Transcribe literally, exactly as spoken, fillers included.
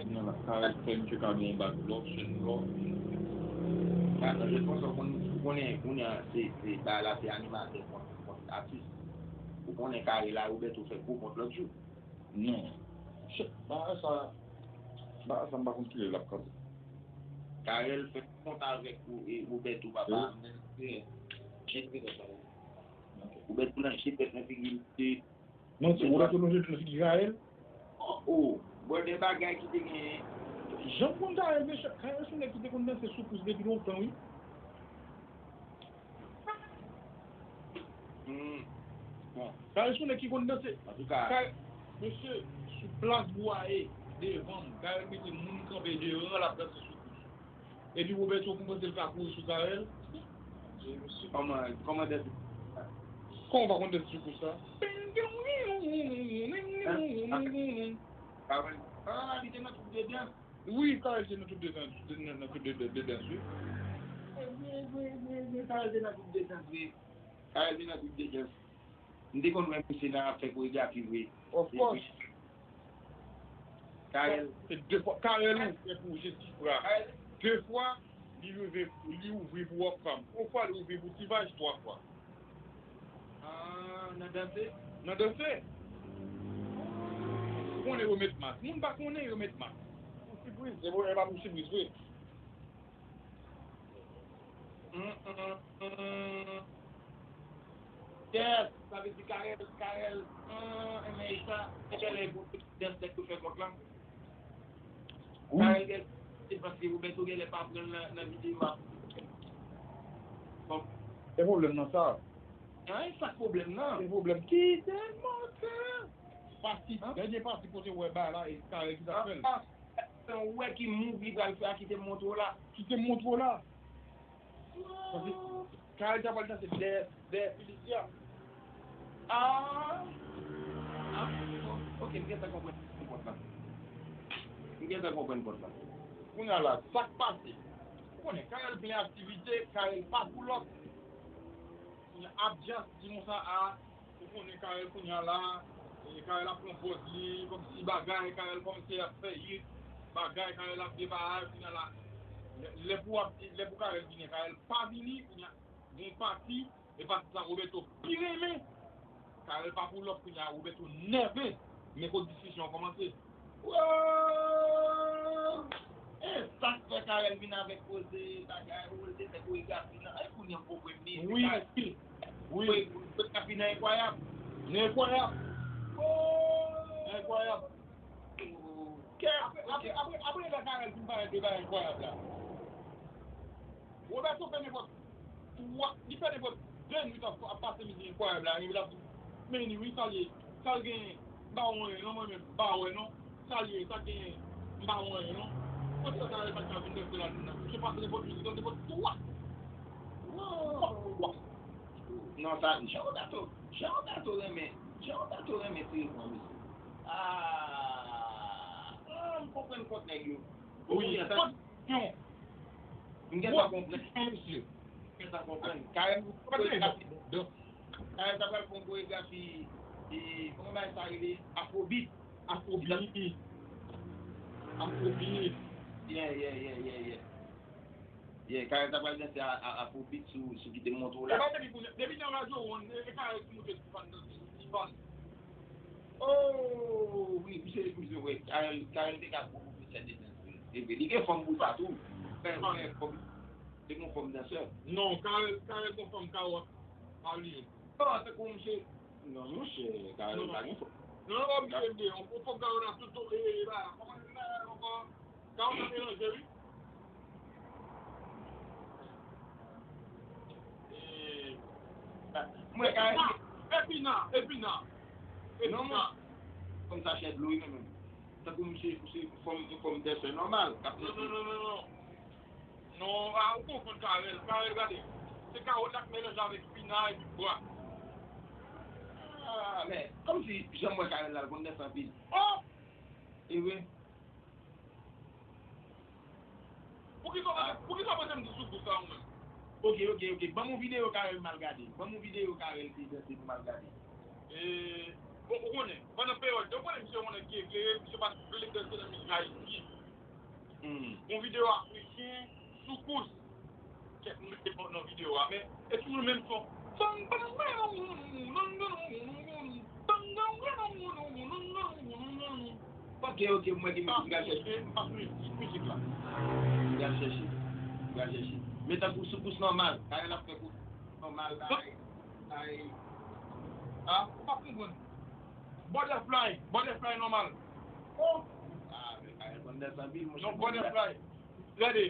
Nan la kay, fè misye ka gen bad blood, chaîne blood. Gade, je panse ou konn, ou konnen, kounye a, se, se, bagay la, se animatè kont, kont atis. Ou konnen Carel la, Roberto fè gwo kont lòt jou. Non. Shit, bagay sa, bagay sa, m pa konn kilè l ap kanpe. Carel fè kont avèk ou, e Roberto, papa. Roberto nan jete nan figi l. Non, se Roberto nan jete nan figi Carel. Oh, oh, bwè de bagay ki te genyen. Jan m konn Carel, mesye, Carel se yon nèg ki te konn danse sou kous depi lontan, wi. Hmm. Bon. Carel se yon nèg ki konn danse. Antouka. Carel, mesye, sou plas Bwaye, devan m, Carel mete moun kanpe devan l ap danse sou kous. Epi Roberto konn panse l ka kouri sou Carel. Kòman, kòman dèt. Kòman w pa konn dèt sou kous sa? Carel. Ah, li te nan tout de dans. Wi, Carel te nan tout de dans, nan tout de dans, wi. Vre, vre, vre, vre, Carel te nan tout de dans, vre. Carel te nan tout de dans. M te konn wè misye nan ap fè koregrafi vre. Of course. Carel. Se de fwa, Carel ouvè pou Jesifra. De fwa, li ouvè, li ouvri pou Rockfam. Yon fwa, li ouvri pou T-Vice, twa fwa. Ah, nan danse? Nan danse. Ou konnen yo met mas. Moun pa konnen yo met mas. Yon sipriz, se bon, e pa pou sipriz, wi. Yes, sa vle di Carel, Carel, enben e sa, e genlè pou dans nèg yo fè kont lan. Carel gen, se paske Roberto genlè pa pran l nan, nan videyo a. Bon. E pwoblèm nan sa. An, e sa k pwoblèm nan. E pwoblèm ki te monte. Pati, dènye pati kote w wè bagay la, e Carel ki ta fè l. Ou wè ki move li pral fè a ki te montre w la. Ki te montre w la. Paske Carel ta pral danse dèyè, dèyè Felicia. Ah. Ah, ok, m gentan konprann kòd la. M gentan konprann kòd la. Kounye a la, sa k pase? Ou konnen, Carel plen aktivite, Carel pa pou lòt. Kounye a, ap just di konsa a, ou konnen Carel kounye a la, e Carel ap pran pòz li, kòmsi bagay, Carel kòmanse ap fè hit, bagay, Carel ap gen bagay, kounye a la, lè, lè pou ap, lè pou Carel vini, Carel pa vini, kounye a, gon pati, e pati sa Roberto pi renmen, Carel pa pou lòt, kounye a, Roberto nève, men kot diskisyon an kòmanse. Wow! E sa k fè Carel vin avèk koze bagay, ou li te fè koregrafi nan. E kounye a m konprann li. Wi, wi. Koregrafi nan enkwayab. Nan enkwayab. Wow! Enkwayab. Ok, apre, apre, apre lè Carel fin parèt de bagay enkwayab la. Roberto fè nenpòt twa, li fè nenpòt de nwit ap, ap pase mizik enkwayab la, epi l ap di, men anyway, sa l ye, sa l genyen, m pa wè anyen non, mwen menm, m pa wè non, sa l ye, sa l genyen, m pa wè anyen non. Kote sa Carel pa t ka vin danse ladann nan? Misye pase nenpòt mizik lan, nenpòt twa. Nenpòt twa. Non, sa, Jean Roberto, Jean Roberto renmen, Jean Roberto renmen tire pran misye. Ah, ah, m konprann kont nèg yo. Wi, sa, M gentan konprann. M gentan konprann. Carel, Carel ta pral fè yon koregrafi. E, kòman bagay sa rele? Afrobeat. Afrobeat. Afrobeat. Yeah, yeah, yeah, yeah, yeah. Yeah, Carel ta pral danse a, a, Afrobeat sou, sou ki te montre w la. E pa depi kounye, depi nan radyo wonn, e Carel ki monte Tiffany danse sou Tiffany. Oh, wi, misye, misye, wi. Carel, Carel te ka gwo pwofesè de dans, wi. E vre, li gen fanm pou sa tou. Fè, fè fanm, li gen fanm dansè. Non, Carel, Carel gen fanm kawòt. Pa bliye. Non, tankou misye. Non, monchè, Carel pa gen fanm. Non, non, pa bliye, bliye. On, on fanm kawòt la tout, e, e, ba, kòman li rele ankò? Sa w nan melanje, wi. Mwen ka. Epina, Epina. Epina. Fanm sa chè dlo, wi, menm. Tankou misye, misye fanm, fanm dansè nòmal. Non, non, non, non, non. Non, a, ou konfonn Carel. Carel, gade. Se kawòt la k melanje avèk Epina epi bwa. Ah, men, kòmsi jan m wè Carel la, l konn danse anpil. Oh! E vre. Poukisa w pa, poukisa w pa janm di sou kou sa ou menm? Ok, ok, ok. Ban m yon videyo Carel m al gade. Ban m yon videyo Carel te danse pou m al gade. E, bon, ou konnen, pandan peryòd, ou konnen misye yon nèg ki eklere, misye pa t vle danse nan mizik ayisyen. Yon videyo afriken, soukous. Kèk moun mete nan videyo a, men e toujou menm son. Ok, ok, mwen gen mizik, m pral chèche. Mizik la. M pral chèche. M pral chèche. Men tankou soukous nòmal. Kare n ap fè kou nòmal la. Ay. Ah, ou pa konprann. Butterfly, butterfly nòmal. Oh. Ah, men kare konn dèz anpil, mwen. Non, butterfly. Gade.